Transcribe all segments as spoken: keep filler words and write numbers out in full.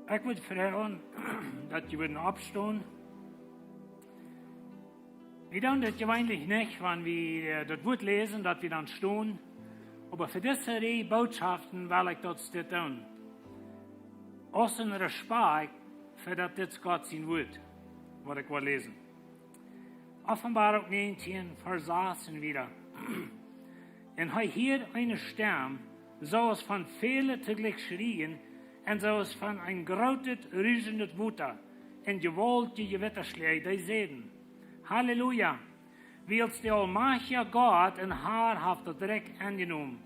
Ekj wudd froagen, daut jie wudden oppstonen. Wie doonen daut jeweenlich nich, wan wie, äh, daut Wuat läsen, daut wie dan stonen. Oba fa dise Rieej Botschoften well ekj daut dit doonen. Aus een Respakjt fa daut dit Gott sien Wuat, waut ekj wull läsen. Openboarunk näajentieen, Varsch sass un wieda. Un hee hieed eene Stemm, soo aus von väle toojlikj schrieen, un soo aus von een grootet, ruschendet Wota, un jewaultje Jewittaschläaj, dee säden: Halleluja! Wiels de aulmajchtja Gott un Har haft daut Rikj enjenomen.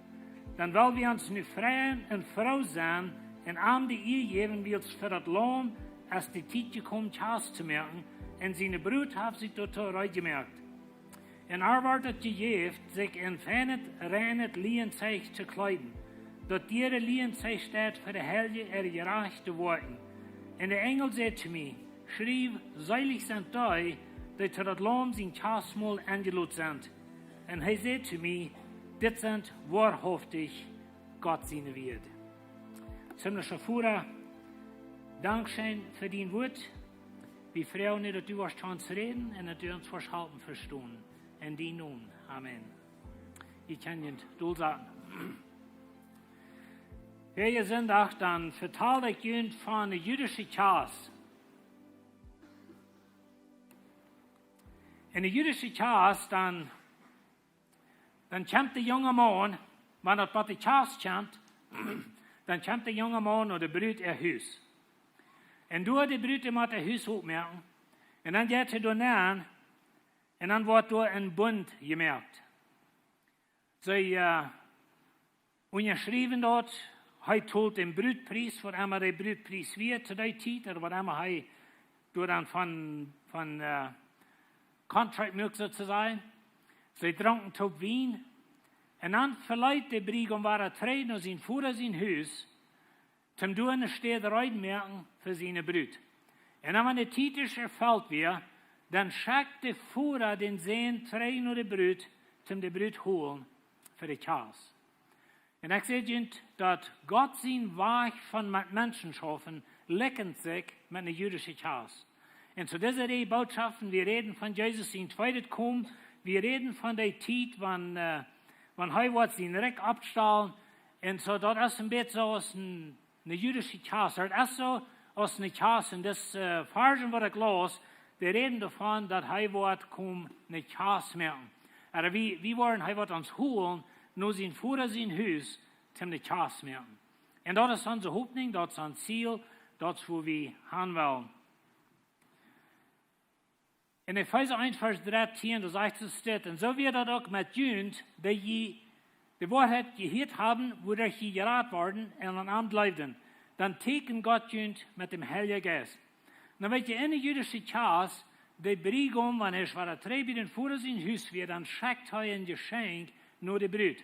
Dan well wie ons nu freien un froo sennen un am de Ea jäwen, wiels fa daut Laum es de Tiet jekomen, Kjast to moaken, un siene Brut haft sikj doatoo reed jemoakt. Un ar wort daut jejäft, sikj en feinet, reinet Lienzeich to kjleeden, daut diere Lienzeich steit fa de Heilje äare jerajchte Woakjen. Un de Enjel säd to mie: Schriew: Seelich sent dee, dee to daut Laum sien Kjastmol enjelot sent. Un hee säd to mie: Dit sent woarhauftich Gott siene Wieed. Himmlischa Voda, dankscheen fa dien Wuat. Wie froagen nu, daut du woascht to ons räden un daut du ons woascht halpen vestonen. En dienen Nomen. Amen. Jie kjennen junt dolsaten. Väajen Sindach dan vetald ekj junt von de jüdische Kjast. En de jüdische Kjast dan, dan kjemt de junge Maun, wan daut bie de Kjast kjemt, dan kjemt de junge Maun no de Brut äa Hus. Un doa de Brut, dee mott äa Hus opmoaken. Un dan jeit hee doa nenn, un dan woat doa een Bunt jemoakt. See, äh, unjaschriewen daut, hee tolt dän Brutpries, waut emma de Brutpries wia to dee Tiet, ooda waut emma hee doa dan von, von, äh, Contract muak, soo to sajen. See drunken toop Wien. Un dan veleet de Briegaum wada trigj no sien Voda sien Hus, toom doa eene Städ reed moaken fa siene Brut. Un dan, wan de Tiet es erfelt wia, dan schekjt de Voda dän Sän trigj no de Brut, toom de Brut holen fa de Kjast. Un ekj saj junt, daut Gott sien Wajch von met Menschen schaufen, likjent sikj met eene jüdische Kjast. Un soo dise Rieej Botschoften, wie räden von Jesus sien tweedet Komen, wie räden von dee Tiet, wan, äh, wan hee woat sien Rikj oppstalen. Un soo, daut es een bät soo aus een, eene jüdische Kjast. Daut es soo aus eene Kjast. Un dise, äh, Varschen, waut ekj laus, dee räden doavon, daut hee woat komen eene Kjast moaken. Ooda wie, wie woaren, hee woat ons holen no sien Voda sien Hus, toom eene Kjast moaken. Un daut es onse Hopninj, daut es ons Ziel, daut es, wua wie han wellen. En Efeesa eent, Varsch dartieen, doa sajcht et dit: Un soo wia daut uk met junt, dee jie de Woarheit jehieet haben, wuaderch jie jerat worden un aun am jleewden. Dan tieekjend Gott junt met däm Heiljen Jeist. Nu weet jie, en de jüdische Kjast, de Briegaum, wan hee wada trigj bie dän Voda sien Hus wia, dan schekjt hee een Jeschenkj no de Brut.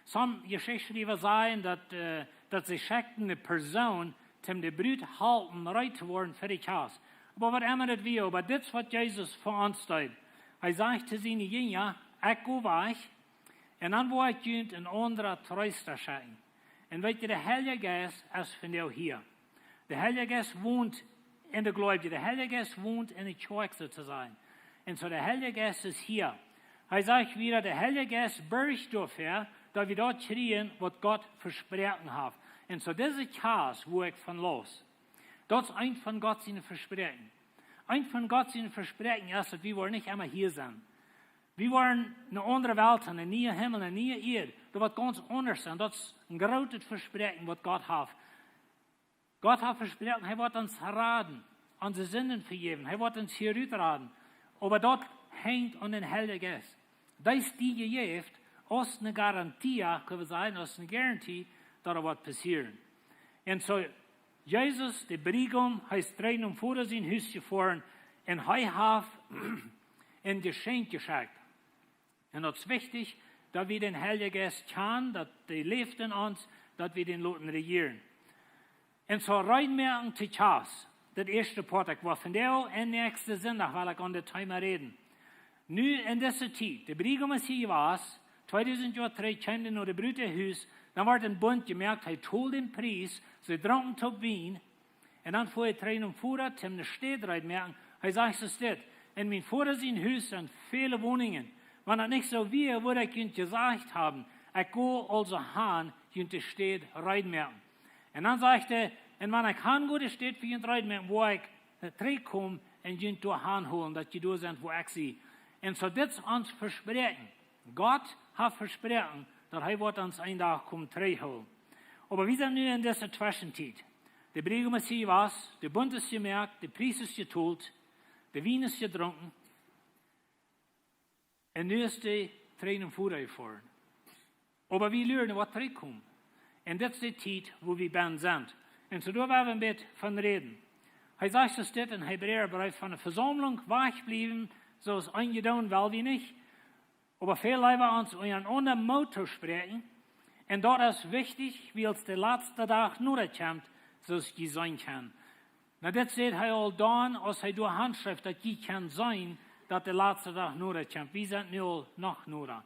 Some Jeschichtschriewa sajen, daut, äh, daut see schekjten eene Persoon, toom de Brut halpen reed to woaren fa de Kjast. Oba waut emma daut wia, oba dit es, waut Jesus fa ons deed. Hee säd to siene Jinja: Ekj go wajch, un dan woa ekj junt een aundren Treesta schekjen. Un weet jie, de Heilje Jeist es vondoag hia. De Heilje Jeist wont en de Gleubje. De Heilje Jeist wont en de Kjoakj, soo to sajen. Un soo de Heilje Jeist es hia. Hee sajcht wada, de Heilje Jeist borcht doafäa, daut wie daut kjrieen, waut Gott vesproaken haft. Un soo dise Kjast, wua ekj von laus, daut es eent von Gott siene Vesproaken. Eent von Gott siene Vesproaken es, daut wie woaren nich emma hia sennen. Wie woaren eene aundre Welt han, een niea Himmel, eene niee Ieed. Daut woat gaunz aundasch sennen. Daut es een grootet Vesproaken, waut Gott haft. Gott haft vesproaken, hee woat ons raden, onse Sinden vejäwen, hee woat ons hia rut raden. Oba daut henjt aun dän Heiljen Jeist. Dee es die jejäft aus eene Garantie, kjenn wie sajen, aus eene Garantie, daut doa woat passieren. Un soo, Jesus, de Briegaum, hee es trigj nom Voda sien Hus jefoaren un hee haft een Jeschenkj jeschekjt. Un daut es wichtich, daut wie dän Heiljen Jeist kjanen, daut dee läft en ons, daut wie dän loten rejieren. Un soo reed moaken to Kjast, daut ieeschte Poat, ekj woa vondoag un näakjsten Sindach well ekj aun dit Thema räden. Nu en dise Tiet, de Briegaum es hia jewast, tweedusent Joa trigj kjeem hee no de Brut äa Hus, dan wort een Bunt jemoakt, hee told dän Pries, see drunken toop Wien, Un dan foa hee trigj nom Voda, toom ne Städ reed moaken. Hee sajcht soo dit: "En mien Voda sien Hus sent väle Woninjen. Wan daut nich soo wia, wudd ekj junt jesajcht haben. Ekj go aulsoo han, junt de Städ reed moaken." Un dan sajcht hee: "En wan ekj han go, de Städ fa junt reed moaken, woa ekj trigjkomen un junt doa han holen, daut jie doa sent, woa ekj sie." Un soo, dit es ons Vespräakjen. Gott haft vesproaken, daut hee woat ons een Dach komen trigjholen. Oba wie sent nu en dise Tweschentiet. De Briegaum es hia jewast, de Bunt es jemoakt, de Pries es jetolt, de Wien es jedrunken. Un nu es de Tränen väajefoaren. Oba wie luren, waut trigjkomen. Un dit es de Tiet, wua wie bennen sent. Un soo doa woa wie een bät von räden. Hee sajcht soo dit en Hebräabreef: "Von de Vesaumlunk wajchbliewen, soo aus eenje doonen, well wie nich. Oba väl leewa ons unjarenaunda Moot toospräakjen. Un daut es wichtich, wiels de latste Dach noda kjemt, soo aus jie seenen kjennen." Nu, dit säd hee aul dan, aus hee doa han schreef, daut jie kjennen seenen, daut de latste Dach noda kjemt. Wie sent nu aul noch noda.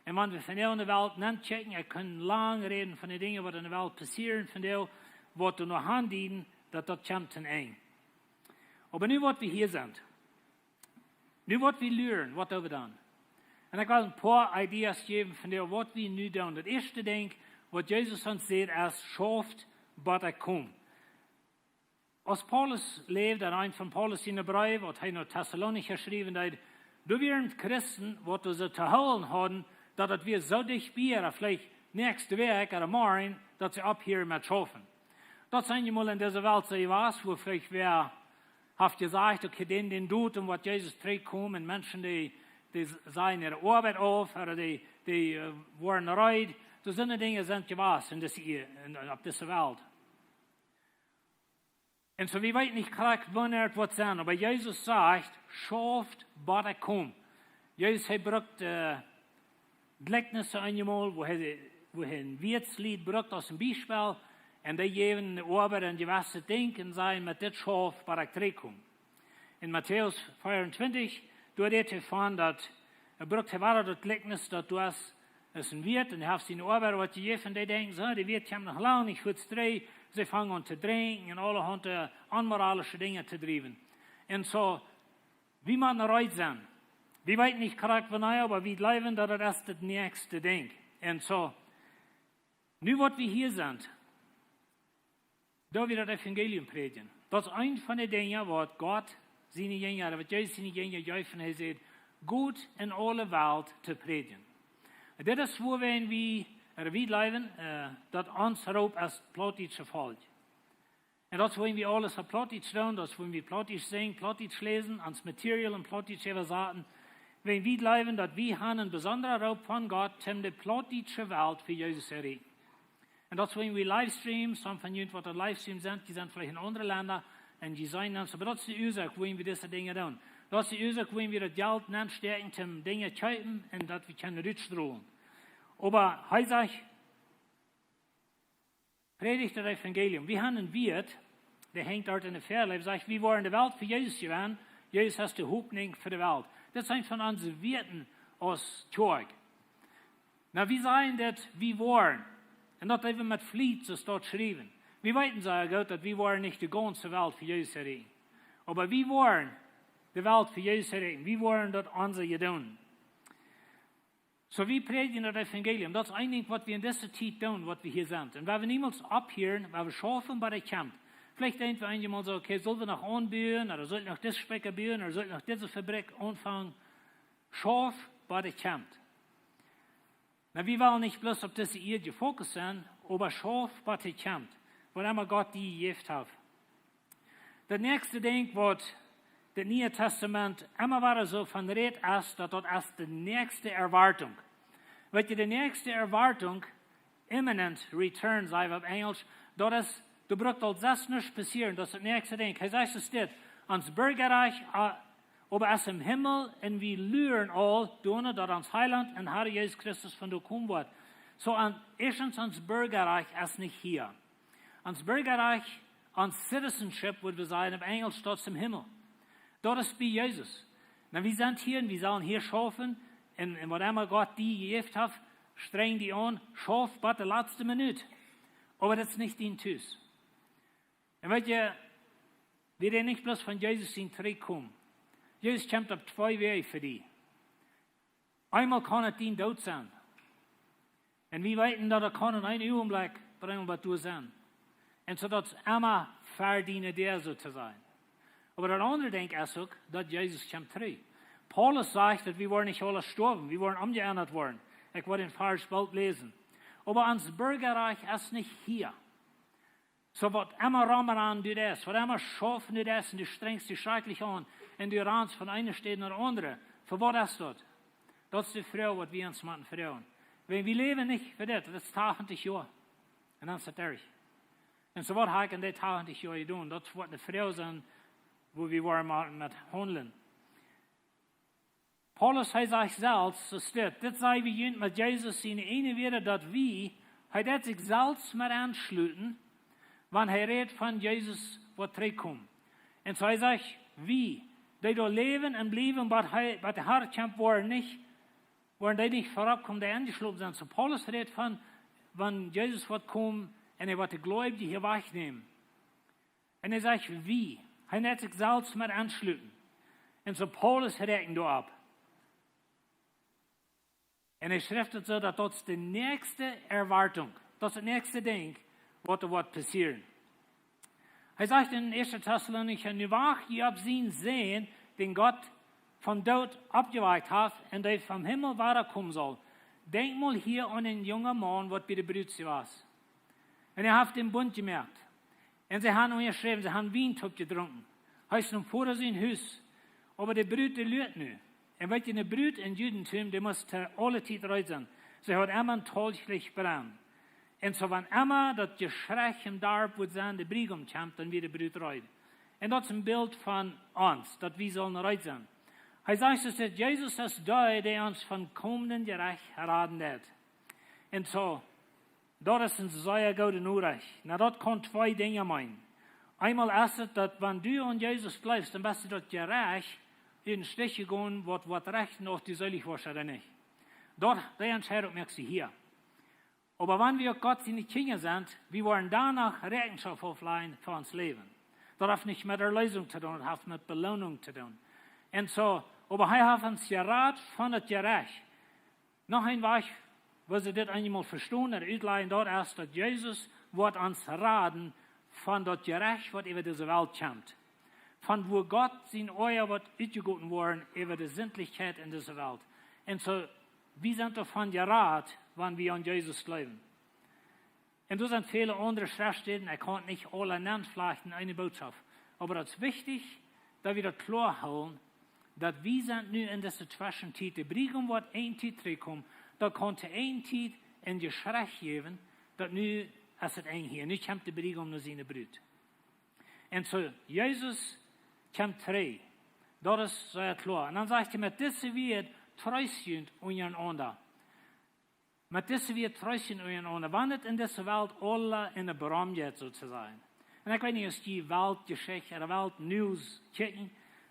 Un wan wie vondoag en de Welt nenkjikjen, ekj kunn lang räden von de Dinja, waut en de Welt passieren vondoag, waut doa noch aundieden, daut daut kjemt to een Enj. Oba nu, waut wie hia sent, nu, waut wie luren, waut doo wie dan? Un ekj well een poa Ideas jäwen von dee, waut wie nu doonen. Daut ieeschte Dinkj, waut Jesus ons säd, es: "Schauft, bat ekj kom." Aus Paulus läwd, en eent von Paulus siene Breew, waut hee no Tessalonicha schriewen deed, doa wieren Christen, waut doa soo to hoolen hauden, daut daut wia soo dicht bie, ooda veleicht näakjste Wäakj ooda morjen, daut see opphieren met schaufen. Daut sent je mol en dise Welt soo jewast, wua veleicht wäa haft jesajcht, okay, dän, dän Dotum, waut Jesus trigjkomen, un Menschen, dee, dee sajen äare Oabeit auf, ooda dee, dee, äh, woaren reed. Soo soone Dinja sent jewast en dise Ea-, en, opp dise Welt. Un soo, wie weeten nich krakjt, wanea daut woat sennen, oba Jesus sajcht: "Schauft, bat ekj kom." Jesus, hee brukt, äh, Jlikjnisse eenjemol, wua hee, wua hee een Wieetslied brukt aus een Biespel, un dee jäwen de Oabeida een jewesset Dinkj un sajen: "Met dit schauf, bat ekj trigjkom." En Matäus vea un twintich, doa rät hee von daut, hee brukt hee wada daut Jlikjnis, daut doa es, es een Wieet, un hee haft siene Oabeida waut jejäft, un dee denkjen soo: "De Wieet kjemt noch lang nich fuaz trigj." See fangen aun to drinkjen un aulahaunt, äh, onmoralische Dinja to driewen. Un soo, wie motten reed sennen. Wie weeten nich krakjt wanea, oba wie jleewen, daut daut es daut näakjste Dinkj. Un soo, nu, waut wie hia sent, doa wie daut Evangelium prädjen. Daut es eent von de Dinja, waut Gott siene Jinja, waut Jesus siene Jinja jeef, un hee säd: "Got en aule Welt to prädjen." Dit es, wua wie, äh, wie jleewen, äh, daut ons Roop es Plautdietsche Volkj. Un daut es, wan wie aules opp Plautdietsch doonen, daut es, wan wie Plautdietsch sinjen, Plautdietsch läsen, ons Material en Plautdietsch äwasaten. Wan wie jleewen, daut wie han een besondra Roop von Gott, om de plautdietsche Welt fa Jesus to erreichen. Un daut es, wan wie livestreamen, some von junt, waut doa livestreamen sent, dee sent veleicht en aundre Lenda, un dee seenen ons, oba daut es de Uasoak, wan wie dise Dinja doonen. Daut es de Uasoak, wan wie daut Jelt nenstäakjen, om Dinja kjeepen, un daut wie kjennen rutstrolen. Oba hee sajcht, prädjt daut Evangelium. Wie han een Wieet, dee henjt doa en de Väaleef, sajcht: "Wie woaren de Welt fa Jesus jewennen. Jesus es de Hopninj fa de Welt." Daut sent von onse Wieet aus Kjoakj. Nu, wie sajen daut, wie woaren. Un daut doo wie met Fliet, soo aus daut jeschräwen. Wie weeten sea goot, daut wie woaren nich de gaunze Welt fa Jesus erreichen. Oba wie woaren de Welt fa Jesus erreichen. Wie woaren daut onse doonen. Soo, wie prädjen daut Evangelium. Daut es een Dinkj, waut wie en dise Tiet doonen, waut wie hia sent. Un wie woaren niemols opphieren, wie woaren schaufen, bat hee kjemt. Veleicht denkj wie eenjemol soo: "Okay, sell wie noch aunbuen, ooda sell wie noch dise Spikja buen, ooda sell wie noch dise Fabrikj aunfangen?" Schauf, bat hee kjemt. Nu, wie wellen nich bloos opp dise Ieed jefokust sennen, oba schauf, bat hee kjemt. Waut emma Gott die jejäft haft. Daut näakjste Dinkj, waut daut Niee Tastament emma wada soo von rät, es daut daut es de näakjste Erwartunk. Weet jie, de näakjste Erwartunk, imminent return, saj wie opp Enjlisch, daut es, doa brukt aul selfst nuscht passieren, daut es daut näakjste Dinkj. Hee sajcht soo dit: "Ons Burjarajcht, äh, oba es em Himmel, un wie luren aul doano, daut ons Heilaunt un Har Jesus Christus von doa komen woat." Soo, aun, ieeschtens, ons Burjarajcht es nich hia. Ons Burjarajcht, ons citizenship, wudd wie sajen opp Enjlisch, daut es em Himmel. Daut es bie Jesus. Nu, wie sent hia un wie sellen hia schaufen. Un, un waut emma Gott die jejäft haft, strenj die aun, schauf bat de latste Minut. Oba daut es nich dien Tus. Un weet jie, Wie dee nich bloos von Jesus sien trigjkomen. Jesus kjemt opp twee Wäaj fa die. Eemol kaun et dien Doot sennen. Un wie weeten, daut et kaun en een Uagenblekj brinjen, waut du sennen. Un soo daut es emma ver diene Däa, soo to sajen. Oba daut aundre Dinkj es uk, daut Jesus kjemt trigj. Paulus sajcht, daut wie woaren nich aula stoawen, wie woaren omjeendat woaren. Ekj woa dän Varsch boolt läsen. Oba ons Burjarikj es nich hia. Soo waut emma romran du deist, waut emma schaufen du deist, un du strenjst die schrakjlich aun, un du ranst von eene Städ no de aundre. Fa waut es daut? Daut es de Froag, waut wie ons motten froagen. Wan wie läwen nich fa dit, daut es tachentich Joa. Un dan es et derch. Un soo waut ha ekj en dee tachentich Joa jedonen? Daut woat ne Froag sennen, wua wie woaren motten met haundlen. Paulus, hee sajcht selfst, soo steit, dit saj wie junt met Jesus siene ieejne Wieed, daut wie, hee deed sikj selfst met aunschluten, wan hee rät von Jesus, waut trigjkomen. Un soo hee sajcht, wie, dee doa läwen un bliewen, waut hee, waut de Har kjemt, woaren nich, woaren dee nich verropp komen, dee aunjeschlopen sent. Soo Paulus rät von, wan Jesus woat komen un hee woat de Gleubje hia wajchnämen. Un hee sajcht, wie. Hee deed sikj selfst met aunschluten. Un soo Paulus räakjent doaropp. Un hee schrift et soo, daut daut es de näakjste Erwartunk, daut es daut näakjste Dinkj, waut doa woat passieren. Hee sajcht en ieeschte Tessalonicha: Nu wacht jie opp sienen Sän, dän Gott vom Doot oppjewakjt haft un dee vom Himmel wada komen saul. Denkjt mol hia aun dän jungen Maun, waut bie de Brut wia. Un hee haft dän Bunt jemoakt. Un see haben unjaschräwen, see haben Wien toop jedrunken. Hee es em Voda sien Hus. Oba de Brut, dee luat nu. Un weet jie, ne Brut em Judentum, dee must to aule Tiet reed sennen. See haud emma een Tolchlicht brennen. Un soo wan emma daut Jeschrajch em Darp wudd sennen, de Briegaum kjemt, dan wia de Brut reed. Un daut es een Bilt von ons, daut wie sellen reed sennen. Hee sajcht, daut Jesus es dee, dee ons vom komenden Jerecht raden deed. Un soo, daut es eene sea goode Norecht. Nu, daut kaun twee Dinja meenen. Eemol es et, daut wan du aun Jesus jleefst, dan best du daut Jerecht en Stich jegonen, waut, waut rechten, auf du seelich woascht ooda nich. Daut, dee Entscheidunk moakst du hia. Oba wan wie uk Gott siene Kjinja sent, wie woaren doano Räakjenschoft auflajen fa ons Läwen. Daut haft nich met Erleesunk to doonen, daut haft met Beloonunk to doonen. Un soo, oba hee haft ons jerat von daut Jerecht. Noch een Wajch, woo see dit eemol vestonen, ooda utlajen, daut es, daut Jesus woat ons raden von daut Jerecht, waut äwa dise Welt kjemt. Von wua Gott sien Oaja woat utjegoten woaren äwa de Sintlichkjeit en dise Welt. Un soo, wie sent doavon jerat, wan wie aun Jesus jleewen. Un doa sent väle aundre Schreftstäden, ekj kaun nich aule nenn, veleicht en eene Bootschoft. Oba daut es wichtich, daut wie daut kloa hoolen, daut wie sent nu en dise Tweschentiet. De Briegaum woat eene Tiet trigjkomen, daut kaun to eene Tiet een Jeschrajch jäwen, daut nu es et Enj hia. Nu kjemt de Briegaum no siene Brut. Un soo, Jesus kjemt trigj. Daut es sea kloa. Un dan sajcht hee: Met dise Wieed treest junt unjarenaunda. Met dise Wieed treest junt unjarenaunda, wan et en dise Welt aula en de Brom jeit, soo to sajen. Un ekj weet nich, aus jie Weltjeschicht ooda Weltnews kjikjen,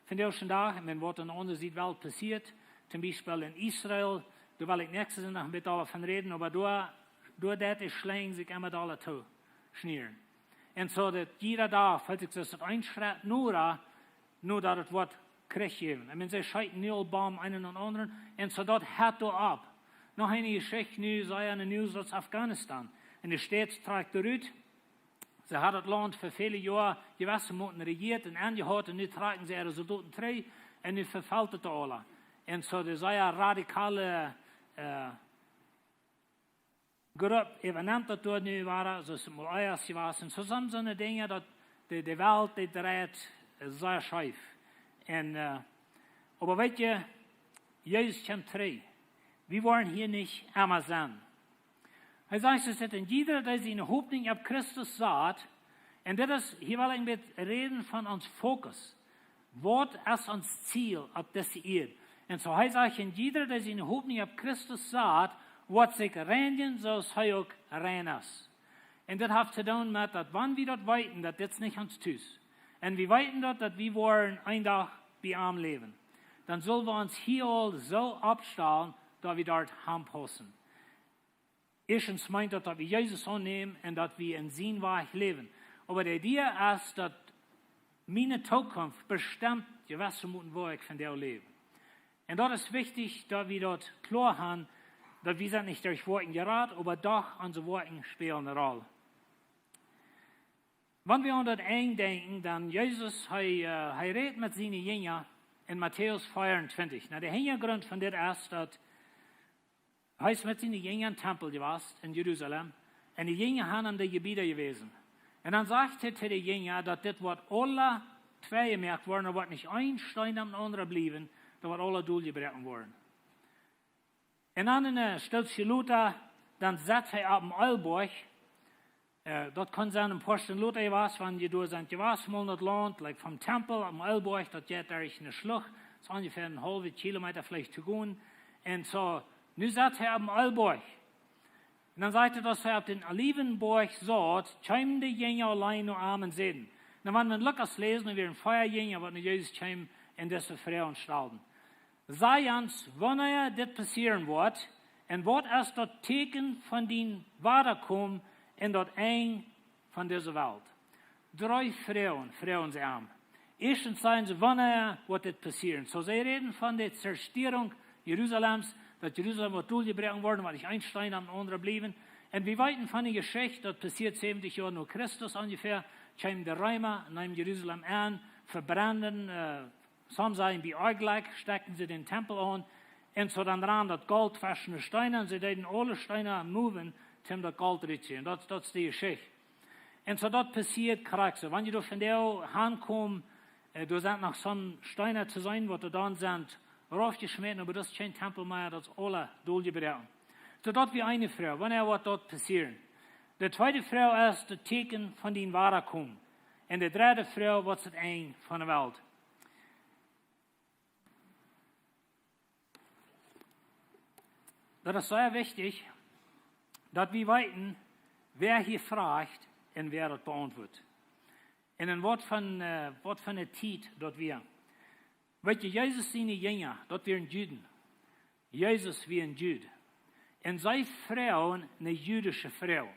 vondoag dän Dach, un waut aun de aundre Sied Welt passieet, toom Biespel en Israel, doa well ekj näakjsten Sindach een bät äwa von räden, oba doa, doa deit de Schlinj sikj emma dolla too schnieren. Un soo daut jieda Dach felt sikj soo daut een Schrett noda, nu daut et woat Kjrich jäwen. Ekj meen, see scheeten nu aul Bomben eenen no dän aundren, un soo daut hett doa opp. Noch eene Jeschicht nu, see en de News, daut es Afghanistan. Un de States trakjt doa rut. See hauden daut Launt fa väle Joaren jewesse Monaten rejieet un aunjehaut, un nu trakjen see äare Soldoten trigj, un nu vefelt et aula. Un soo, de sea radikale, äh, Grupp äwanemt daut doa nu wada, soo aus et mol ieescht wia. Un soo sent soone Dinja, daut de, de Welt, dee dreit, äh, sea scheef. Un, äh, oba weet jie, Jesus kjemt trigj. Wie woaren hia nich emma sennen. Hee sajcht, et es een jieda, dee siene Hopninj opp Christus sat. Un dit es, hia well ekj een bät räden von ons Fokus. Waut es ons Ziel opp dise Ieed? Un soo hee sajcht, een jieda, dee siene Hopninj opp Christus sat, woat sikj reinjen, soo aus hee uk rein es. Un dit haft to doonen met daut, wan wie daut weeten, daut dit es nich ons Tus, un wie weeten daut, daut wie woaren een Dach bie am läwen, dan sell wie ons hia aul soo oppstalen, daut wie doa aunpaussen. Ieeschtens meent daut, daut wie Jesus aunnämen un daut wie en sienen Wajch läwen. Oba de Idee es, daut miene Tookunft bestemt jewess, woo ekj vondoag läw. Un daut es wichtich, daut wie daut kloa haben, daut wie sent nich derch Woakjen jerat, oba doch onse Woakjen spälen eene Roll. Wan wie aun daut Enj denkjen, dan Jesus, hee, äh, hee rät met siene Jinja en Matäus vea un twintich. Nu, de Hinjagrunt von dit es, daut hee es met siene Jinja em Tempel jewast en Jerusalem. Un de Jinja haben aun de Jebieda jewäsen. Un dan sajcht hee to de Jinja, daut dit woat aula twei jemoakt woaren, doa woat nich een Steen aum aundren bliewen, daut woat aula dol jebroaken woaren. Un dan en, äh, Stootje lota, dan sat hee opp een Eelboajch. Äh, daut kunn sennen een poa Stund lota jewast, wan jie doa sent jewast, mol en daut Launt, like vom Tempel opp een Eelboajch, daut jeit derch eene Schlucht, es onjefäa een haulwen Kilometa veleicht to gonen. Un soo, nu sat hee opp een Eelboajch. Un dan sajcht et, aus hee opp dän Olivenboajch saut, kjeemen de Jinja auleen no am un säden. Nu, wan wie en Lukas läsen, dan wieren vea Jinja, waut no Jesus kjeemen un dise Froag stalden. Saj ons, wanea dit passieren woat, un waut es daut Tieekjen von dien Wadakomen un daut Enj von dise Welt? Dree Froagen froagen see am. Ieeschtens sajen see, wanea woat dit passieren? Soo, see räden von de Zerstierunk Jerusalems, daut Jerusalem woat dol jebroaken woaren, woat nich een Steen aum aundren bliewen. Un wie weeten von de Jeschicht, daut passieet säwentich Joa no Christus onjefäa, kjeemen de Reema, neemen Jerusalem aun, vebrenden, äh, Somje sajen, bie Oaglekj stekjten see dän Tempel aun, un soo dan rand daut Golt tweschen de Steena, un see deeden aule Steena moven, toom daut Golt rutjäwen. Daut, daut es de Jeschicht. Un soo daut passieet krakjt soo. Wan jie doa vondoag hankomen, äh, doa sent noch soone Steena to seenen, waut doa dan sent raufjeschmäten, oba daut es kjeen Tempel mea, daut es aula dol jebroaken. Soo daut wia eene Froag, wanea woat daut passieren? De tweede Froag es daut Tieekjen von dien Wadakomen. Un de dredde Froag, waut es daut Enj von de Welt? Daut es sea wichtich, daut wie weeten, wäa hia froagt un wäa daut beauntwuat. Un en waut von, äh, waut von eene Tiet daut wia. Weet jie, Jesus siene Jinja, daut wieren Juden. Jesus wia een Jud. Un see froagen eene jüdische Froag.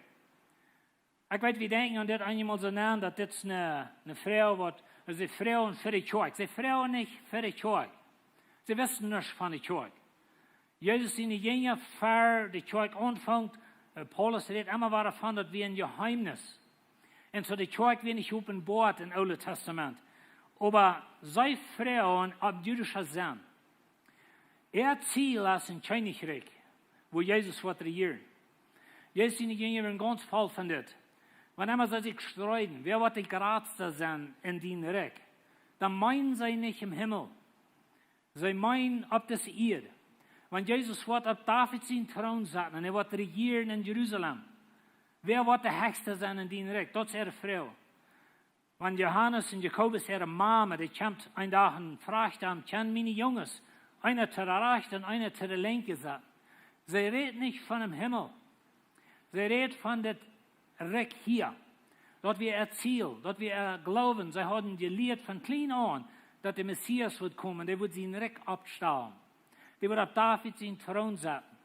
Ekj weet, wie denkjen aun dit eenjemol soo aun, daut dit es eene, eene Froag waut, see froagen fa de Kjoakj. See froagen nich fa de Kjoakj. See wisten nuscht von de Kjoakj. Jesus siene Jinja, ver de Kjoakj aunfunk, äh, Paulus rät emma wada von, daut wia een Jeheemnis. Un soo de Kjoakj wia nich openboa em Oolen Tastament. Oba see froagen opp jüdische Senn. Äa Ziel es een Kjennichrikj, wua Jesus woat rejieren. Jesus siene Jinja wieren gaunz voll von dit. Wan emma see sikj streeden, wäa woat de jratsta sennen en dien Rikj? Dan meenen see nich em Himmel. See meenen opp dise Ieed. Wan Jesus woat opp David sienen Troon setten un hee woat rejieren en Jerusalem, wäa woat de hechsta sennen en dien Rikj? Daut es äare Froag. Wan Johanes un Jakobus äare Mame, dee kjemt een Dach un froagt dan, kjennen miene Junges, eena to de rajchte un eena to de linkje setten? See rät nich von dän Himmel. See rät von dit Rikj hia. Daut wia äa Ziel, daut wia äa Gloowen. See hauden jelieet von kjlien aun, daut de Messias wudd komen, dee wudd sien Rikj oppstalen. Dee wudd opp David sienen Troon setten.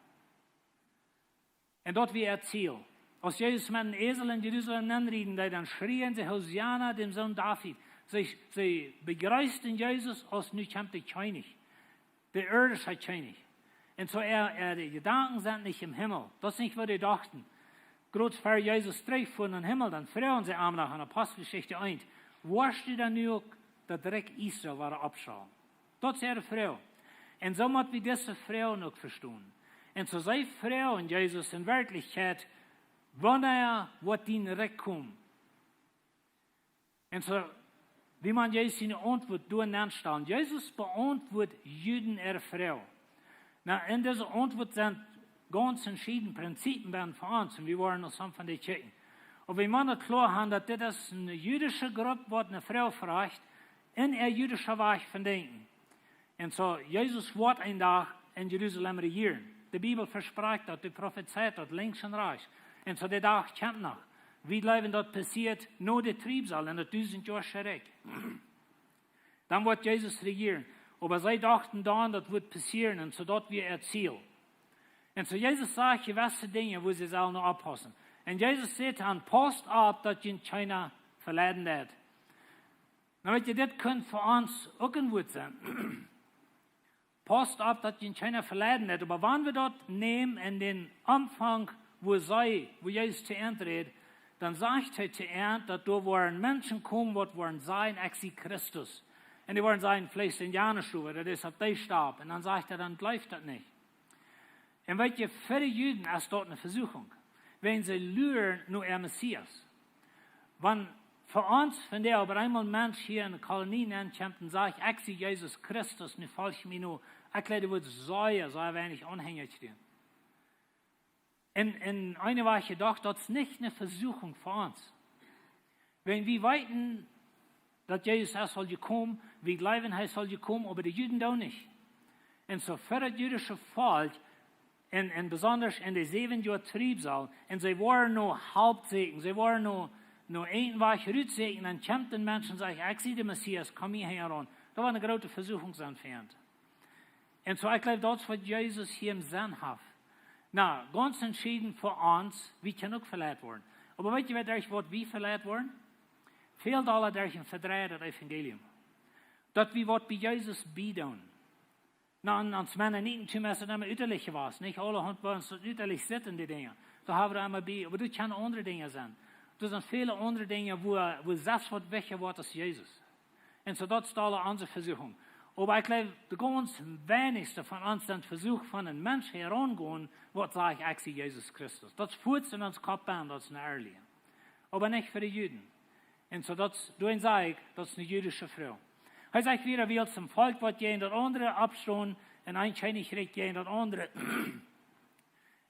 Un daut wia äa Ziel. Aus Jesus met een Esel en Jerusalem nenrieden deed, dan schrieejen see: "Hosianna, däm Sän David." See, see bejreessten Jesus aus: "Nu kjemt de Kjennich, de irdische Kjennich." Un soo äa, äa, de Jedanken sent nich em Himmel. Daut es nich, waut see dochten. Krakjt ver Jesus trigjfoaren nom Himmel, dan froagen see am noch en Aposteljeschicht eent: "Woascht du dan nu uk daut Rikj Israel wada oppstalen?" Daut es äare Froag. Un soo mott wie dise Froag uk vestonen. Un soo see froagen Jesus en Werkjlichkjeit: "Wanea woat dien Rikj komen?" Un soo, wie motten Jesus siene Auntwuat doa nenstalen. Jesus beauntwuat Juden äare Froag. Nu, en dise Auntwuat sent gaunz veschiedne Prinzipien bie fa ons, un wie woaren noch some von dee kjikjen. Oba wie motten kloa haben, daut dit es eene jüdische Grupp, waut eene Froag froagt, en äa jüdische Wajch von denkjen. Un soo, Jesus woat een Dach en Jerusalem rejieren. De Bibel vesprakjt daut, dee profezeit daut linkjs un rajchts. Un soo, de Dach kjemt noch. Wie jleewen, daut passieet no de Triebsal en daut dusentjoasche Rikj. Dan woat Jesus rejieren. Oba see dochten dan, daut wudd passieren, un soo daut wia äa Ziel. Un soo Jesus sajcht jewesse Dinja, wua see sellen no oppaussen. Un Jesus sajcht dan: "Pausst opp, daut junt kjeena veleiden deit." Nu weet jie, dit kunn fa ons uk een Wuat sennen. Pausst opp, daut jie kjeena veleiden deit. Oba wan wie daut nämen en dän Aunfank, wua see, wua Jesus to an räd, dan sajcht hee to an, daut doa woaren Menschen komen, waut woaren sajen: "Ekj sie Christus." Un dee woaren sajen: "Fleesch un Jane Schuhe, daut es opp dee Stap." Un dan sajcht hee: "Dan jleeft daut nich." Un weet jie, fa de Juden es daut eene Vesuchung, wäajen see luren no äa Messias. Wan fa ons, wan doa opp eemol een Mensch hia en de Kolonie nenkjemt un sajcht: "Ekj sie Jesus Christus, nu folj mie no." Ekj jleew, daut wudd sea, sea weinich Aunhenja kjrieen. Un, un eene Wajch jedocht, daut es nich eene Vesuchung fa ons. Wan wie weeten, daut Jesus es aul jekomen, wie jleewen, hee es aul jekomen, oba de Juden doonen nich. Un soo fa daut jüdische Volkj, un, un besondasch en de säwen Joa Triebsal, un see woaren no Help sieekjen, see woaren no, no een Wajch rut sieekjen, dan kjemt een Mensch un sajcht: "Ekj sie de Messias, komm hia aun." Daut woat eene groote Vesuchung sennen fa an. Un soo, ekj jleew, daut es, waut Jesus hia em Senn haft. Nu, gaunz entschieden fa ons, wie kjennen uk veleit woaren. Oba weet jie, waut derch waut wie veleit woaren? Väl dolla derch een vedreijdet Evangelium. Daut wie waut bie Jesus biedoonen. Nu, en ons Mennonitentum es daut emma ütalich jewast, nich? Aulahaunt, wua ons daut ütalich sitt en dee Dinja. Doa haben wie emma bie, oba daut kjennen aundre Dinja sennen. Doa sent väle aundre Dinja, wua, wua selfst waut wichtja woat aus Jesus. Un soo, daut es aul onse Vesuchung. Oba ekj jleew, de gaunz weinichste von ons sent vesucht, von een Mensch hia aungonen, waut sajcht: "Ekj sie Jesus Christus." Daut es fuaz en ons Kopp aun, daut es een Erlien. Oba nich fa de Juden. Un soo, daut es, doaromm saj ekj, daut es eene jüdische Froag. Hee sajcht wada: "Wiels een Volkj woat jäajen daut aundre oppstonen, un een Kjennichrikj jäajen daut aundre."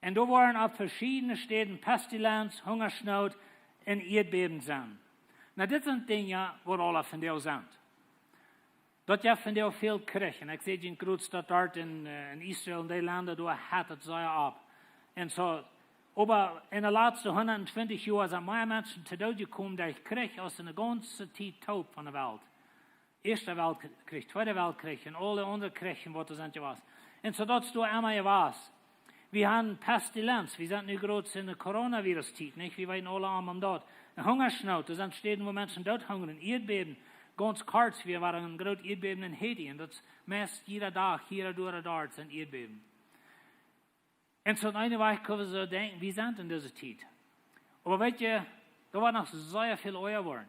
Un doa woaren opp veschiedne Städen Pestilenz, Hungasnoot un Ieedbäben sennen. Nu, dit sent Dinja, waut aula vondoag sent. Daut jeft vondoag väl Kjrich. Un ekj see, jie, groot daut doa en, äh, en Israel, en dee Lenda, doa hett et sea opp. Un soo, oba en de latste hundat twintich Joa sent mea Menschen to Doot jekomen derch Kjrich aus en de gaunze Tiet toop von de Welt. Ieeschte Weltkjrich, Tweede Weltkjrich un aule aundre Kjrichs, waut doa sent jewast. Un soo, daut es doa emma jewast. Wie haben Pestilenz, wie sent nu groot en de Coronavirus-Tiet, nich? Wie weeten aula om, om daut. Een Hungasnoot, doa sent Städen, wua Menschen doot hungren, Ieedbäben, gaunz kort, wie hauden een groot Ieedbäben en Haiti, un daut es meist jieda Dach, hia, doa, doa, doa sent Ieedbäben. Un soo, opp eene Wajch kjenn wie soo denkjen, wie sent en dise Tiet. Oba weet jie, doa woat noch sea väl oaja woaren.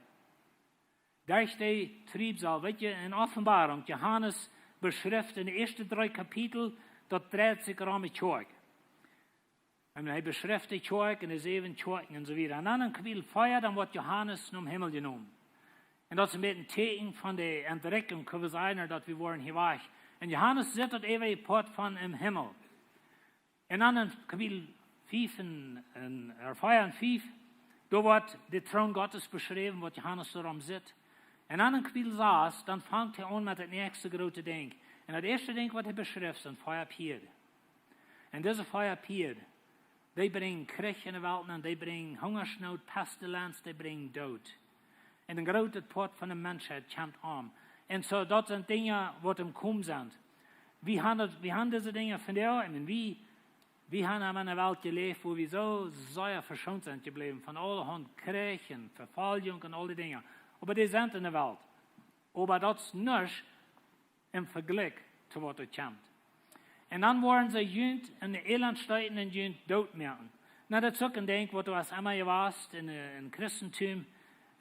Derch dee Triebsal, weet jie, en Openboarunk, Johanes beschrift en de ieeschte dree Kapitel, daut dreit sikj rom de Kjoakj. Un hee beschrift de Kjoakj un de säwen Kjoakjen un soo wieda. Un dan en Kapitel vea, dan woat Johanes nom Himmel jenomen. Un daut es een bät een Tieekjen von de Entrikjunk, kjenn wie sajen, daut wie woaren hia wajch. Un Johanes sitt daut eewje Poat von em Himmel. Un dan en Kapitel fief un, un, äh, vea un fief, doa woat de Troon Gottes beschräwen, waut Johanes doa rom sitt. Un dan en Kapitel sas, dan fangt hee aun met daut näakjste groote Dinkj. Un daut ieeschte Dinkj, waut hee beschrift, sent vea Pieed. Un dise vea Pieed, dee brinjen Kjrich en de Welt nenn, dee brinjen Hungasnoot, Pestilenz, dee brinjen Doot. Un een grootet Poat von de Menschheit kjemt om. Un soo, daut sent Dinja, waut em Komen sent. Wie haben daut, wie haben dise Dinja vondoag, un wie, wie haben en eene Welt jeläft, wua wie soo sea veschoont sent jebläwen von aulahaunt Kjrich un Vefoljunk un aul dee Dinja. Oba dee sent en de Welt. Oba daut es nuscht em Vejlikj to waut doa kjemt. Un dan woaren see junt en de Elend steeten un junt doot moaken. Nu, daut es uk een Dinkj, waut doa es emma jewast en, äh, en Christentum,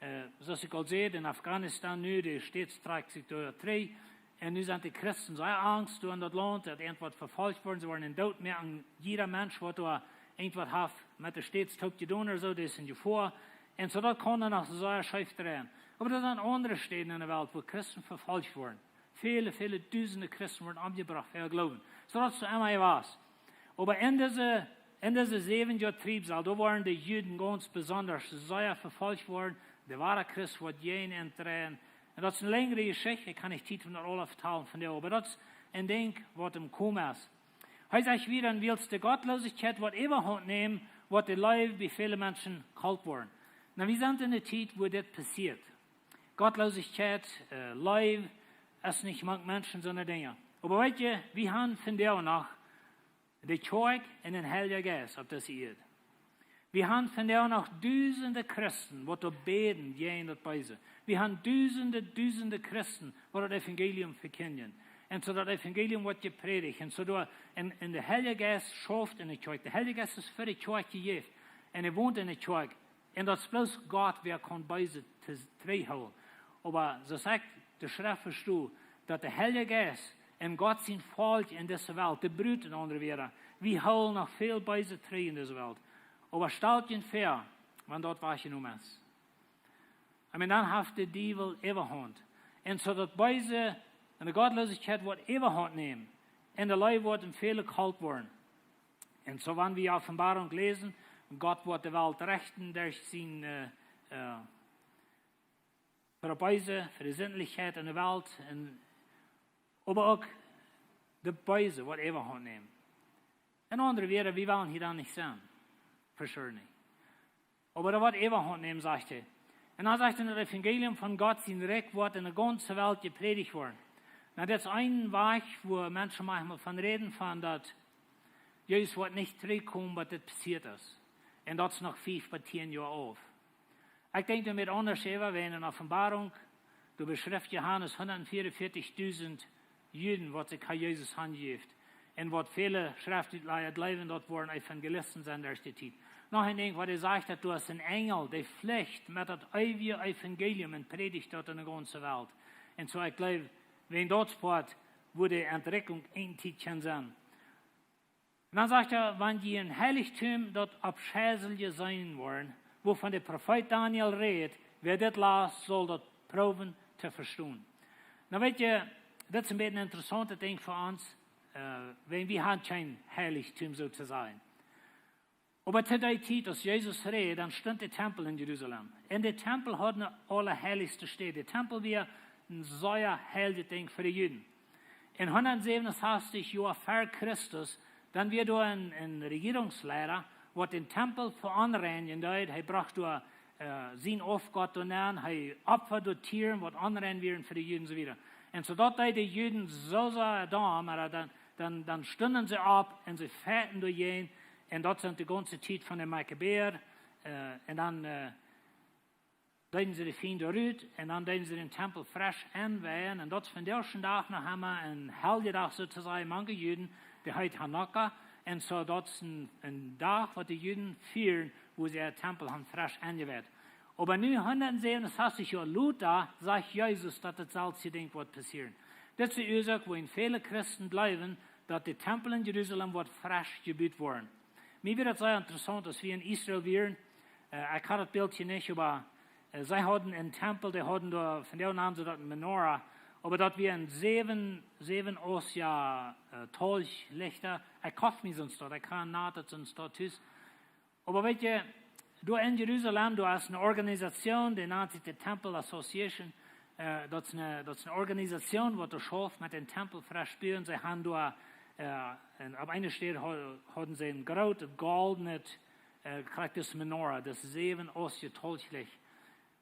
äh, soo aus ekj aul säd, en Afghanistan nu, de States trakjen sikj doa trigj. Un nu sent de Christen soo angst doa en daut Launt, daut irjentwaut vefolcht woaren, see woaren doot moaken. Jieda Mensch, waut doa irjentwaut haft met de States toop jedonen ooda soo, dee es en Jefoa. Un soo, daut kaun dan noch soo scheef dreien. Oba doa sent aundre Städen en de Welt, wua Christen vefolcht woaren. Väle, väle dusende Christen woaren omjebrocht fa äa Gloowen. Soo daut es emma jewast. Oba en dise, en dise säwen Joa Triebsal, doa woaren de Juden gaunz besonda sea vefolcht woaren. De woare Christ woat jäajen an dreien. Un daut es eene lenjre Jeschicht. Ekj kaun nich Tiet om daut aula vetalen vondoag, oba daut es een Dinkj, waut em Komen es. Hee sajcht wada: "Un wiels de Gottlosigkeit woat Äwahaunt nämen, woat de Leew bie väle Menschen kolt woaren." Nu, wie sent en de Tiet, wua dit passieet. Gottlosigkeit, äh, Leew, es nich mank Menschen soone Dinja. Oba weet jie, wie haben vondoag noch de Kjoakj un dän Heiljen Jeist opp dise Ieed. Wie haben vondoag noch dusende Christen, waut doa bäden jäajen daut Beese. Wie haben dusende, dusende Christen, waut daut Evangelium vekjindjen. Un soo daut Evangelium woat jeprädicht. Un soo doa, un, un de Heilje Jeist schauft enne Kjoakj. De Heilje Jeist es fa de Kjoakj jejäft. Un hee wont enne Kjoakj. Un daut es bloos Gott, wäa kaun Beeset to, trigjhoolen. Oba soo sajcht de Schreft, daut de Heilje Jeist un Gott sien Volkj en dise Welt, de Brut en aundre Wieed, wie hoolen noch väl Beeset trigj en dise Welt. Oba stalt junt väa, wan daut wajchjenomen es. Amen, dan haft de Diewel Äwahaunt. Un soo daut Beese un de Gottlosigkeit woat Äwahaunt nämen. Un de Leew woat en väle kolt woaren. Un soo wan wie Openboarunk läsen, Gott woat de Welt rechten derch sien, äh, äh, fa daut Beese, fa de Sindlichkjeit en de Welt, un, oba uk daut Beese woat Äwahaunt nämen. En aundre Wieed, wie wellen hia dan nich sennen. For sure nich. Oba daut woat Äwahaunt nämen, sajcht hee. Un dan sajcht hee, daut Evangelium von Gott sien Rikj woat en de gaunze Welt jeprädicht woaren. Nu, dit es een Wajch, wua Menschen maunchmol von räden, von daut Jesus woat nich trigjkomen, waut dit passieet es. Un daut es noch fief bat tieen Joa auf. Ekj denkj doa met aundasch äwa, wan en Openboarunk, doa beschrift Johanes hundat vea un vieetich dusent Juden, waut sikj ha Jesus hanjäft. Un waut väle Schreftutlaja jleewen, daut woaren Evangelisten sennen derch de Tiet. Noch een Dinkj, waut hee sajcht, daut doa es een Enjel, dee flicht met daut eewje Evangelium un prädicht daut en de gaunze Welt. Un soo, ekj jleew, wan daut spoat, woat de Entrikjunk eene Tiet kjennen sennen. Un dan sajcht hee, wan jie een Heilichtum daut aufscheiliche seenen woaren, wuavon de Profeet Daniel rät, wäa dit last, saul daut proowen to vestonen. Nu weet jie, dit es een bät een interessauntet Dinkj fa ons, äh, wan wie haben kjeen Heilichtum soo to sajen. Oba to dee Tiet, aus Jesus räd, dan stunt de Tempel en Jerusalem. Un de Tempel haud eene allerheilichste Städ. De Tempel wia een sea heiljet Dinkj fa de Juden. Un hundatsäwenunsastichzig Joa ver Christus, dan wia doa een, een Rejierungsleida, waut dän Tempel veonreinjen deed. Hee brocht doa, äh, sien Aufgott doa nenn, hee opfad doa Tieren, waut onrein wieren fa de Juden, un soo wieda. Un soo daut deed de Juden soo sea domm, oba dan, dan, dan stunden see opp un see fechten doajäajen. Un daut sent de gaunze Tiet von de Makkabäa, äh, un dan, äh, deeden see de Fiend rut un dan deeden see dän Tempel fresch enweien. Un daut es vondoag dän Dach noch emma een Heljedach, soo to sajen, mank de Juden, dee heet Hanukkah. Un soo, daut es een, een Dach, waut de Juden fieren, wua see äa Tempel haben fresch enjeweit. Oba nu, hundatsäwenunsastichzig Joa lota, sajcht Jesus, daut daut selwje Dinkj woat passieren. Dit es de Uasoak, wuarom väle Christen jleewen, daut de Tempel en Jerusalem woat fresch jebut woaren. Mie wia daut sea interessaunt, aus wie en Israel wieren, äh, ekj haud daut Bieldje nich, oba, äh, see hauden een Tempel, dee hauden doa, vondoag nanen see daut eene Menorah, oba daut wia een säwen, säwen Ostia, äh, Tolchlichta. Ekj koft mie soont doa, ekj kaun nat daut soont doa tus. Oba weet jie, doa en Jerusalem, doa es eene Organisation, dee nant sikj de Temple Association. Äh, daut es eene, daut es eene Organisation, waut doa schauft met dän Tempel fresch buen. See haben doa, äh, un opp eene Städ ha-, hauden see een grootet goldenet, äh, krakjt dis Menorah, dis säwen Ostia Tolchlicht.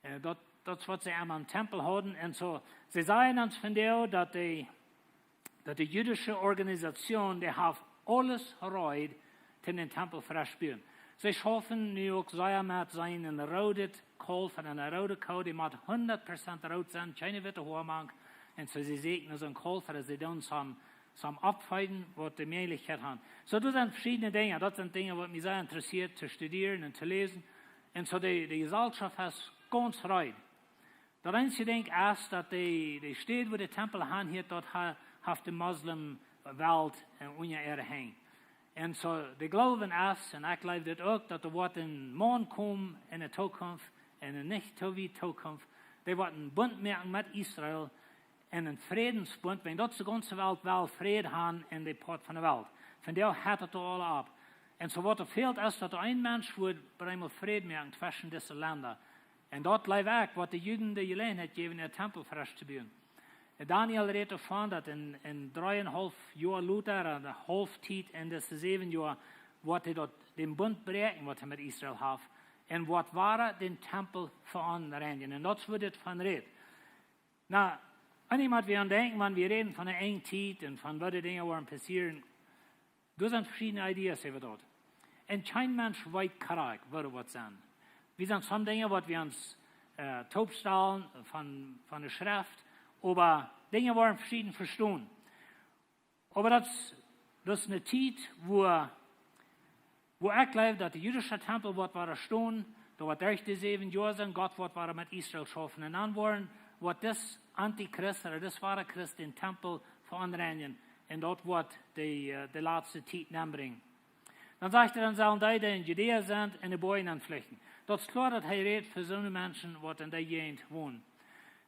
Äh, daut, daut es waut see aum Tempel hauden. Un soo, see sajen ons vondoag, daut de, daut de jüdische Organisation, dee haft aules reed, toom dän Tempel fresch buen. See schaufen nu uk sea met sien roodet Kalf un eene roode Koo, dee mott hundat Prozent rood sennen, kjeene witte Hoa mank. Un soo, see sieekjen soon Kalf, daut see dan toom, toom Opfeeden, waut de Mäajlichkjeit haben. Soo, daut sent veschiedne Dinja, daut sent Dinja, waut mie sea interessieet to studieren un to läsen. Un soo, de, de Jeselschoft es gaunz reed. Daut eensje Dinkj es, daut de, de Städ, wua de Tempel han hieet, daut ha-, haft de Moslemwelt, äh, unja äare Henj. Un soo, de Gloowen es, un ekj jleew dit uk, daut doa woat een Maun komen en de Zukunft, en de nich too wiet Zukunft, dee woat een Bunt moaken met Israel, en een Frädensbunt, wiels daut de gaunze Welt well Fräd haben en dee Poat von de Welt. Vondoag hett daut aul opp. Un soo waut doa fält es, daut een Mensch woat bie eemol Fräd moaken tweschen dise Lenda. Un daut jleew ekj, woat de Juden de Jeläajenheit jäwen, äa Tempel fresch to buen. Un Daniel rät doavon, daut en, en dreeunhaulf Joa lota, en de Haulftiet en dise säwen Joa, woat hee daut, dän Bunt bräakjen, waut hee met Israel haft, un woat wada dän Tempel veonreinjen. Un daut es, wua dit von rät. Nu, eena mott wada denkjen, wan wie räden von de Enjtiet un von waut de Dinja woaren passieren, doa sent veschiedne Ideas äwa daut. Un kjeen Mensch weet krakjt, woo daut woat sennen. Wie sent somm Dinja, waut wie ons äh, toopstalen von, von de Schreft, oba Dinja woaren veschieden vestonen. Oba daut, daut es eene Tiet, wua, wua ekj jleew, daut de jüdische Tempel woat wada stonen, doa woat derch de säwen Joa sennen, Gott woat wada met Israel schaufen. Un dan woaren, woat dis Antichrist, ooda dis woare Christ, dän Tempel veonreinijen. Un daut woat de, äh, de latste Tiet nenbrinjen. Dan sajcht hee, dan sellen dee, dee en Judäa sent, en de Boajen nenflüchten. Daut es kloa, daut hee rät fa soone Menschen, waut en dee Jäajent wonen.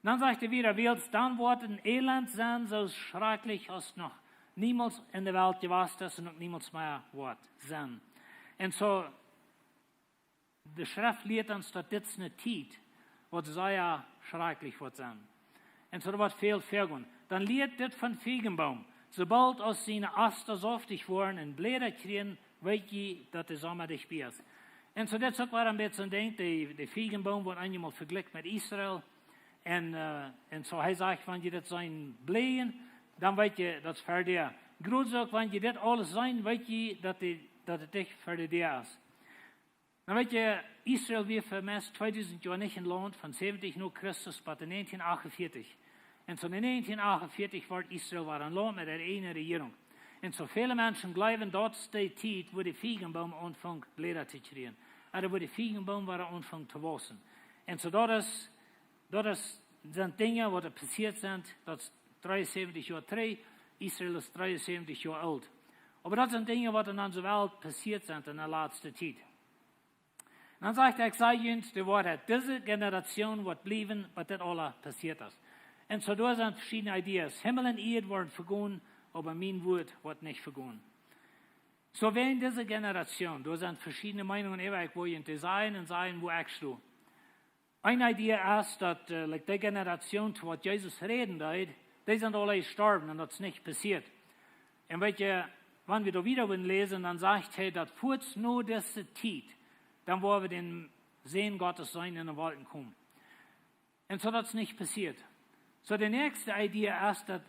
Dan sajcht hee wada, wiels dan woat een Elend sennen, soo schrakjlich aus noch niemols en de Welt jewast es un uk niemols mea woat sennen. Un soo, de Schreft lieet ons, daut dit eene Tiet woat sea schrakjlich woat sennen. Un soo woat väl väagonen. Dan lieet dit von Fiejenboom. Soo boolt aus siene Ast saftich woaren un Bläda kjrieen, weet jie, daut de Somma dicht bie es. Un soo, dit es uk wada een bät een Dinkj, de, de Fiejenboom woat eenjemol vejlikjt met Israel. Un, äh, un soo hee sajcht, wan jie daut seenen bleien, dan weet jie, daut es ver de Däa. Jrod soo uk, wan jie dit aules seenen, weet jie, daut de, daut et dicht ver de Däa es. Nu weet jie, Israel wia fa meist tweedusent Joa nich een Launt, von säwentich no Christus bat en näajentieen achtunvieetich. Un soo en näajentieen achtunvieetich wort Israel wada een Launt met äare ieejne Rejierunk. Un soo väle Menschen jleewen, daut es de Tiet, wua de Fiejenboom aunfunk Bläda to kjrieen. Ooda wua de Fiejenboom wada aunfunk to wausen. Un soo daut es, daut es, sent Dinja, waut doa passieet sent, daut es dreeunsäwentich Joa trigj, Israel es dreeunsäwentich Joa oolt. Oba daut sent Dinja, waut en onse Welt passieet sent en de latste Tiet. Dan sajcht hee, ekj saj junt de Woarheit, dise Generation woat bliewen, waut dit aula passieet es. Un soo, doa sent veschiedne Ideas. Himmel un Ieed woaren vegonen, oba mien Wuat woat nich vegonen. Soo, wäajen dise Generation, doa sent veschiedne Meinungen äwa, ekj well junt dee sajen un sajen, wua ekj sto. Eene Idee es, daut, äh, like, dee Generation, to waut Jesus räden deed, dee sent aula jestorwen un daut es nich passieet. Un weet jie, wan wie doa wieda wellen läsen, dan sajcht hee, daut fuaz no dise Tiet, dan woa wie dän Sän Gottes seenen en de Wolkjen komen. Un soo, daut es nich passieet. Soo, de näakjste Idee es, daut,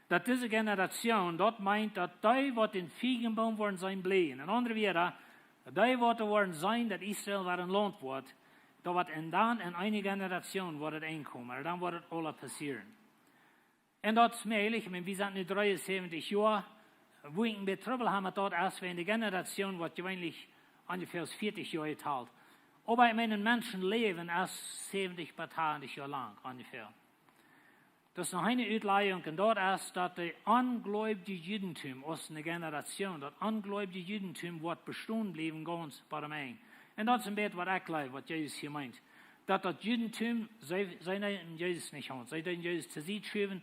daut dise Generation, daut meent, daut dee, waut dän Fiejenboom woaren seenen bleien. En aundre Wieed, dee, waut doa woaren seenen, daut Israel wada een Launt woat, daut woat en dan en eene Generation woat et enkomen, dan woat et aula passieren. Un daut es mäajlich, ekj meen, wie sent nu dreeunsäwentich Joa, wua ekj een bät Trubbel hab met daut, aus wie en de Generation, waut jeweenlich onjefäa aus vieetich Joa talt. Oba ekj meen, een Menschenläwen es säwentich bat tachentich Joa lang, onjefäa. Daut es noch eene Utlajunk, un daut es, daut de onjleewje Judentum aus eene Generation, daut onjleewje Judentum woat bestonen bliewen, gaunz bat aum Enj. Un daut es een bät, waut ekj jleew, waut Jesus hia meent. Daut daut Judentum, see, see neemen Jesus nich aun. See deeden Jesus to Sied schuwen.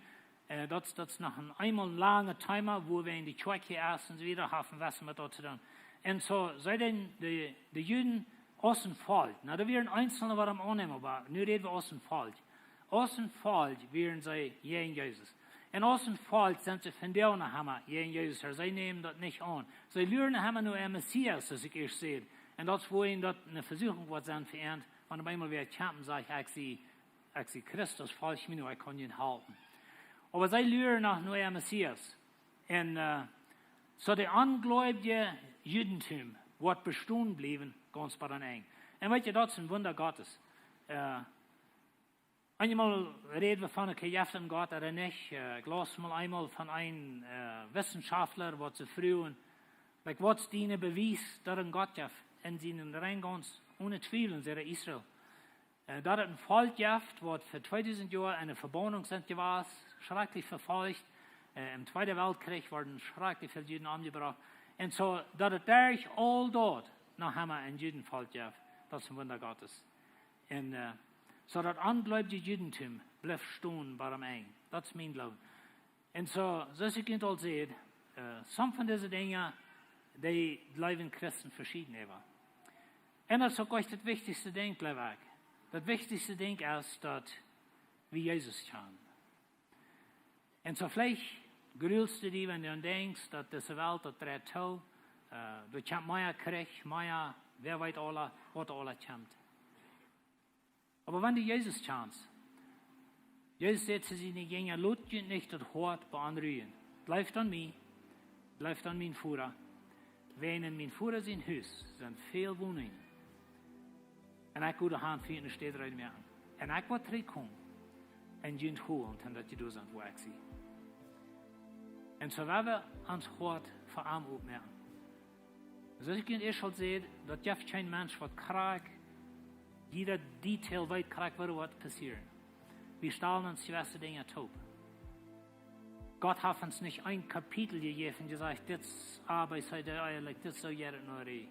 Äh, daut, daut es noch een, eemol een langet Thema, wua wie en de Kjoakj hia es un soo wieda haben, waut met daut to doonen. Un soo, see deeden de, de Juden aus een Volkj. Nu, doa wieren eenzelne, waut am aunnämen, oba nu räd wie aus een Volkj. Aus een Volkj wieren see jäajen Jesus. Un aus een Volkj sent see vondoag noch emma jäajen Jesus. Oba see nämen daut nich aun. See luaren noch emma no äa Messias, soo aus ekj ieescht säd. Un daut es, wua daut eene Vesuchunk woat sennen fa an, wan opp eemol wäa kjemt un sajcht, ekj sie, ekj sie Christus, folj mie no, ekj kaun junt halpen. Oba see luaren noch no äa Messias. Un, äh, soo de onjleewje Judentum woat bestonen bliewen, gaunz bat aum Enj. Un weet jie, daut es een Wunda Gottes. Äh, Eenjemol räd wie von, okay, jeft et een Gott ooda nich. Äh, ekj laus mol eemol von een, äh, Wissenschaftler, waut see fruagen, like, waut es dien Bewies, daut et een Gott jeft? Un see säden rein gaunz one Twiewel, säd hee, Israel. Äh, daut et een Volkj jeft, waut fa tweedusent Joa en de Vebauninj sent jewast, schrakjlich vefolcht, äh, em Tweeden Weltkjrich worden schrakjlich väl Juden omjebrocht. Un soo, daut et derch aul daut noch emma een Judenvolkj jeft, daut es een Wunda Gottes. Un, äh, soo daut onjleewje Judentum blift stonen bat aum Enj. Daut es mien Gloowen. Un soo, soo aus ekj junt aul säd, äh, somm von dise Dinja, dee jleewen Christen veschieden äwa. Un daut es uk echst daut wichtichste Dinkj, jleew ekj. Daut wichtichste Dinkj es, daut wie Jesus kjanen. Un soo veleicht grulst du die, wan du denkjst, daut dise Welt, daut dreit too, äh, doa kjemt mea Kjrich, mea, wäa weet aula, waut aula kjemt. Oba wan du Jesus kjanst, Jesus säd to siene Jinja, lot junt nich daut Hoat beonrujen. Jleeft aun mie, jleeft aun mien Voda. Wiels en mien Voda sien Hus sent väl Woninjen. Un ekj woa doa han fa junt eene Städ reed moaken. Un ekj woa trigj komen un junt holen, un daut jie doa sent, wua ekj sie. Un soo woa wie ons Hoat fa am oppmoaken. Soo aus ekj junt ieescht aul säd, daut jeft kjeen Mensch waut krakjt, jieda Detail weet krakjt, waut woat passieren. Wie stalen ons jewesse Dinja toop. Gott haft ons nich een Kapitel jejäft un jesajcht, dit es A, B, C, D, E, like, dit es soo, jeit et no Rie.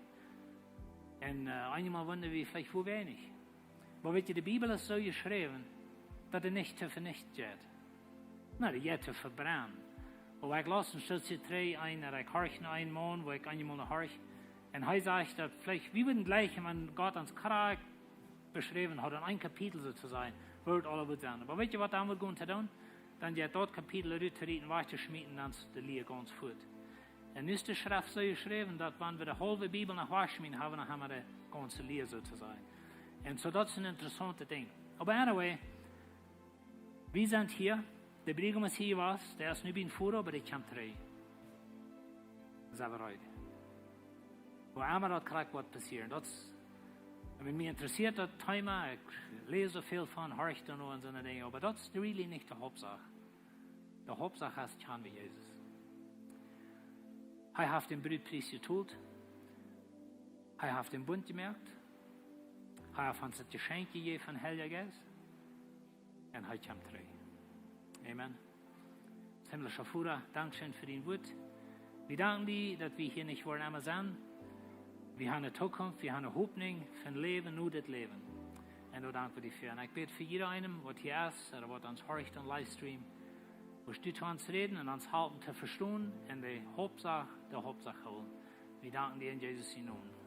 Un, äh, eenjemol wundren wie veleicht, woo weinich. Oba weet jie, de Bibel es soo jeschräwen, daut dee nich to venichten jeit. Na, dee jeit to vebrennen. Oba ekj laus een Stootje trigj een, daut ekj horcht no een Maun, wua ekj eenjemol no horcht. Un hee sajcht daut veleicht, wie wudden jlikjen, wan Gott ons krakjt beschräwen haud, en een Kapitel soo to sajen, woo et aules wudd sennen. Oba weet jie, waut dan wudd gonen to doonen? Dan jeit daut Kapitel rut to rieten, wajch to schmieten, dan es de Lia gaunz fuat. Un nu es de Schreft soo jeschräwen, daut wan wie de haulwe Bibel noch wajchschmieten haben, dan haben wie de gaunze Lia soo to sajen. Un soo, daut es een interessauntet Dinkj. Oba anyway, wie sent hia, de Briegaum es hia jewast, dee es nu biem Voda, oba dee kjemt trigj. Sent wie reed? Woo emma daut krakjt woat passieren. Daut es, ekj meen, mie interessieet daut Thema, ekj läs soo väl von, horch doano un soone Dinja, oba daut es really nich de Hauptsach. De Hauptsach es, kjanen wie Jesus. Hee haft dän Brutpries jetolt. Hee haft dän Bunt jemoakt. Hee haft ons daut Jeschenkj jejäft von Heilja Jeist. Un hee kjemt trigj. Amen. Himmlischa Voda, dankscheen fa dien Wuat. Wie danken die, daut wie hia nich woaren emma sennen. Wie haben eene Zukunft, wie haben eene Hopninj fa Läwen no dit Läwen. Un doa dank wie die fa. Un ekj bäd fa jieda eenem, waut hia es, ooda waut ons horcht aum Livestream, wurscht du to ons räden un ons halpen to vestonen un de Hauptsach, de Hauptsach hoolen. Wie danken die en Jesus sien Nomen.